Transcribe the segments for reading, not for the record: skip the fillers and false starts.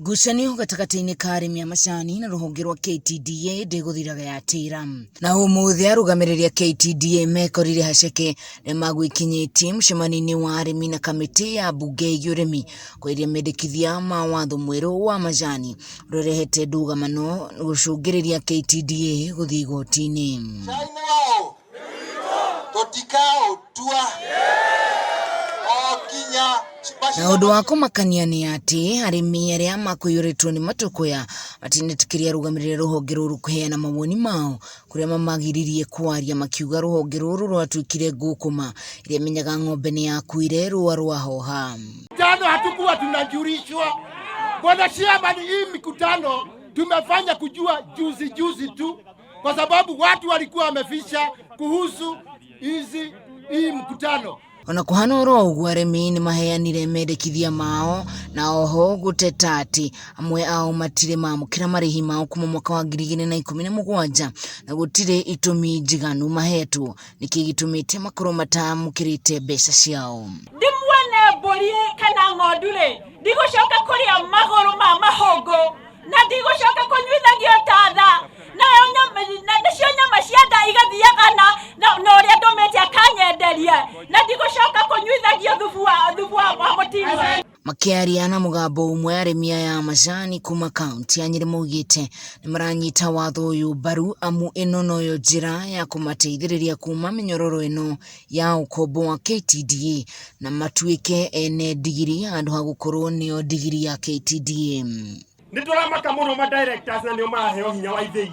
Ngucanio gatagatĩ-inĩ ka arĩmi a macani na rũhonge rwa KTDA ndĩgũthiraga yatĩra. Na ũmũthĩ arũgamĩrĩri a KTDA mekorire haceke nĩmagwĩkinyĩtie mũcemanio-inĩ wa arĩmi na kamĩtĩ ya mbunge ĩgiĩ ũrĩmi kweheria mendekithia ma watho mwerũ wa macani ũrĩa ũrehete ndũgamano gũcũngĩrĩria KTDA gũthiĩ igoti-inĩ. Cai nĩ waũ? Tũtikaũtua o nginya Na ũndũ wa kũmakania nĩ atĩ arĩmi arĩa makũiyũrĩtwo nĩ matũkũya matinetĩkĩria arũgamĩrĩri a rũhonge rũrũ kũheana mawoni mao kũrĩa mamagiririe kwaria makiuga rũhonge rũrũ rwatuĩkire ngũkũma ĩrĩa ĩmenyaga ng'ombe nĩ yakuire rũa rwahoha. Mkutano hatukuwa tunajulishwa. Bwana Chairman, hii mikutano tumefanya kujua juzi juzi tu, kwa sababu watu walikuwa wameficha kuhusu hizi hii mkutano. Ona kũhana oro ũguo arĩmi nĩ maheanire mendekithia mao na oho gũteta atĩ amwe ao matirĩ mamũkĩra marĩhi mao kuma mwaka wa 2017 na gũtirĩ itũmi njiganu mahetwo nĩkĩ gĩtũmĩte makorwo matamũkĩrĩte mbeca ciao. Ndimuone mbũri kana ng'ondu rĩ, ndigũcoka kũrĩa magũrũ ma mahũngũ na ndigũcoka kũnyuithagio tatha, nayo nacio nyama cia nda igathiaga na ũrĩa ndũmĩte akanyenderia, na ndigũcoka kũnyuithagio thubu wa mũtino. Makĩaria na mũgambo ũmwe arĩmi aya a macani kuma kaunti ya Nyĩrĩ maugĩte nĩ maranyita watho ũyũ mbaru amu ĩno noyo njĩra ya kũmateithĩrĩria kuma mĩnyororo ĩno ya ũkombo wa KTDA na matuĩke ene ndigiri handũ ha gũkorwo nĩo ndigiri ya KTDA. Nĩ tũramaka mũno ma directors na nĩo maraheo hinya wa ithĩi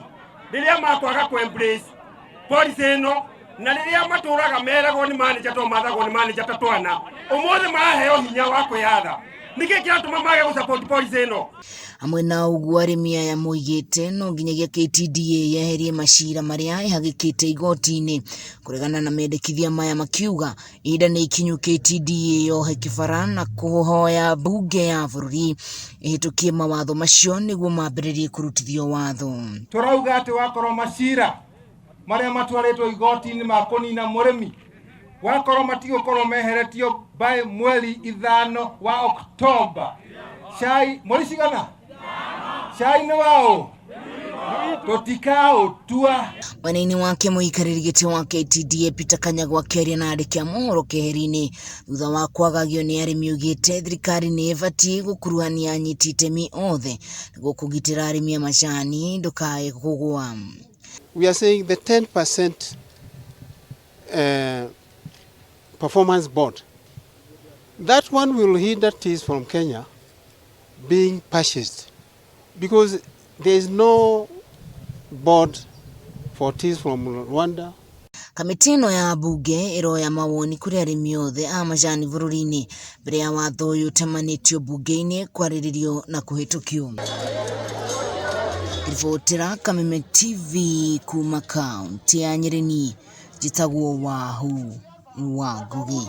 rĩrĩa makwaga kũ embrace policy ĩno, na rĩrĩa matũraga meragwo nĩ manager to mathagwo nĩ manager ta twana, ũmũthĩ maraheo hinya wa kwĩyatha. Nĩkĩ kĩratũma mage gũ support policy ĩno? Hamwe na ũguo arĩmi aya moigĩte no nginyagia KTDA yeherie macira marĩa ĩhagĩkĩte igoti-inĩ kũregana na mendekithia maya, makiuga ihinda nĩ ikinyu KTDA yohe kĩbara na kũhoya mbunge ya bũrũri ĩhĩtũkie mawatho macio nĩguo mambĩrĩrie kũrutithio watho. Tũrauga atĩ wakorwo macira marĩa matwarĩtwo igoti-inĩ ma kũnina mũrĩmi wakorwo matigũkorwo meheretio by mweri 5 wa Oktoba, cai mweri cigana, cai nĩ waũ? Tũtikaũtua. Mwena-inĩ wake mũikarĩri gĩtĩ wa KTDA Peter Kanyagwa akĩaria na andĩki a mohoro keheri-inĩ thutha wa kwagagio nĩ arĩmi oigĩte thirikari nĩ ĩbatiĩ gũkuruhania anyiti itemi othe nĩguo kũgitĩra arĩmi a macani ndũkae kũgũa. We are saying the 10% performance board, that one will hinder teas from Kenya being purchased because there is no board for teas from Rwanda. Kamĩtĩ ĩno ya mbunge ĩroya mawoni kũrĩ arĩmi othe a macani bũrũri-inĩ mbere ya watho ũyũ ũtemanĩtio mbunge-inĩ kwarĩrĩrio na kũhĩtũkio. Ribotera Kameme TV kuma kaunti ya Nyĩrĩ niĩ njĩtagwo Wahu wa Ngugi.